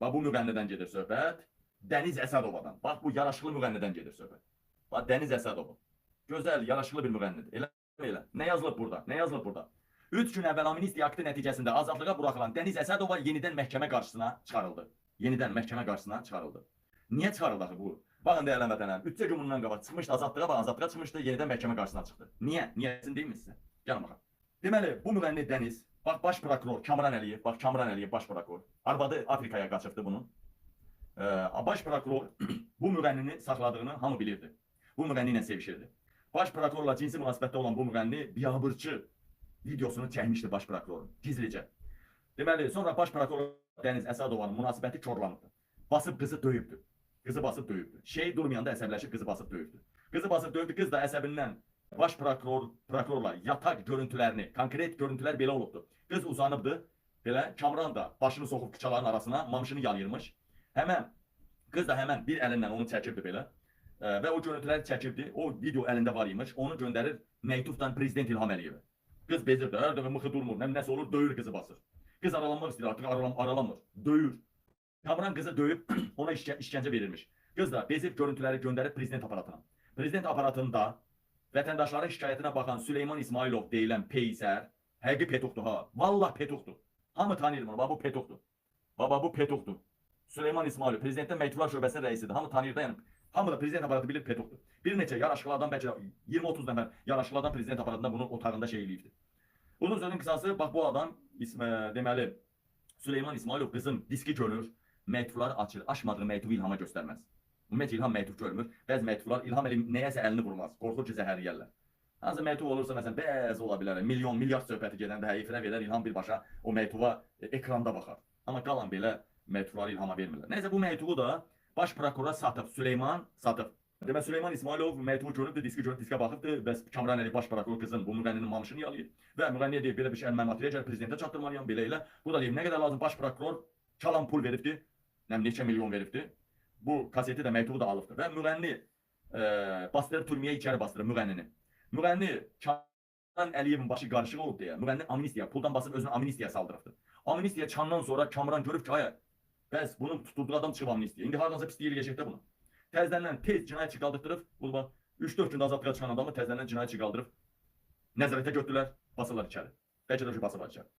Bax bu müğənnidən gedir söhbət. Dəniz Əsədovadan. Bax bu yaraşıqlı müğənnidən gedir söhbət. Bax Dəniz Əsədova. Gözəl, yaraşıqlı bir müğənnidir. Elə elə. Nə yazılıb burada? Nə yazılıb burada? 3 gün əvvəl amnistiya aktı nəticəsində azadlığa buraxılan Dəniz Əsədova yenidən məhkəmə qarşısına çıxarıldı. Yenidən məhkəmə qarşısına çıxarıldı. Niyə çıxarıldı axı bu? Baxın dəyərli həmvətənlərim, 3 gün bundan qabaq çıxmışdı azadlığa, bax azadlığa çıxmışdı, yenidən məhkəmə qarşısına çıxdı. Niyə? Niyəsini deyim sizə? Gəlin baxaq. Deməli, bu müğənni Dəniz, bax baş prokuror Kamran Əliyev, bax Kamran Əliyev baş prokuror. Arvadı Afrikaya qaçıbdı bunun. Baş prokuror bu müğənnini saxladığını hamı bilirdi. Bu müğənni ilə sevişirdi. Baş prokurorla cinsi münasibətdə olan bu müğənni biabırçı videosunu çəkmişdi baş prokurorun gizlicə. Deməli, sonra baş prokuror Dəniz Əsədovanın münasibəti korlanıbdı. Basıb qızı döyübdü. Qızı basıb döyübdü. Şey durmayanda əsəbləşib qızı basıb döyübdü. Qızı basıb döyübdü. Qız da əsəbindən baş prokurorla yataq görüntülərini, konkret görüntülər belə olubdu. Qız uzanıbdı. Belə Kamran da başını soxub kıçaların arasına, mamışını yalayırmış. Həmən qız da həmən bir əlindən onu çəkibdi belə. Və o görüntüləri çəkibdi. O video əlində var imiş. Onu göndərir məktubdan prezident İlham Əliyevə. Qız bezirdi. Hər dəfə mıxı durmur. Nə nəsə olur, döyür qızı basır. Qız aralanmaq istəyir, artıq aralanmır. Döyür. Kamran qızı döyüb ona işgəncə verilmiş. Qız da bezib görüntüləri göndərib prezident aparatına. Prezident aparatında vətəndaşların şikayətinə baxan Süleyman İsmailov deyilən peysər, həqiqi petuxdur ha. Vallah petuxdur. Hamı tanıyır bunu. Bax bu petuxdur. Baba bu petuxdur. Süleyman İsmailov prezidentdən məktublar şöbəsinin rəisidir. Hamı tanıyır da yəni. Hamı da prezident aparatı bilir petuxdur. Bir neçə yaraşıqlı adam, bəlkə də 20-30 nəfər yaraşıqlı adam prezident aparatında bunun otağında şey eləyibdi. Uzun sözün qısası, bax bu adam deməli Süleyman İsmailov qızın diski görür, məktubları açır, açmadığı məktubu İlhama göstərməz. Ümumiyyətcə İlham məktub görmür. Bəzi məktublar İlham Əliyev nəyəsə əlini vurmaz. Qorxur ki, zəhərləyərlər. Hansı məktub olursa məsələn bəzi ola bilər. Milyon, milyard söhbəti gedəndə heyfinə verər, İlham birbaşa o məktuba ekranda baxar. Amma qalan belə məktubları İlhama vermirlər. Nəysə bu məktubu da baş prokurora satıb, Süleyman satıb. Demək Süleyman İsmailov məktubu görübdü, diski görüb, diskə baxıbdı. Bəs Kamran Əliyev baş prokuror qızın bu müğənninin mamışını yalayır və müğənniyə deyir belə bir şey mən material gəlir prezidentə çatdırmalıyam belə elə. Bu da deyir nə qədər lazım, baş prokuror çalan pul veribdi. Neçə milyon veribdi. Bu kaseti də məktubu da alıbdı və müğənni bastırıb türməyə içəri bastırıb müğənnini. Müğənni Kamran Əliyevin başı qarışıq olub deyə müğənni amnistiya puldan basıb özünü amnistiyaya saldırıbdı. Amnistiya çıxandan sonra Kamran görüb ki, aya bəs bunun tutulduğu adam çıxıb amnistiya. İndi hardansa pislik eləyəcək də bunu. Təzədən tez cinayətçi qaldırtdırıb, bu bax 3-4 gündə azadlığa çıxan adamı təzədən cinayətçi qaldırıb nəzarətə götürdülər, basırlar içəri. Bəlkə də ki, basırlar içəri.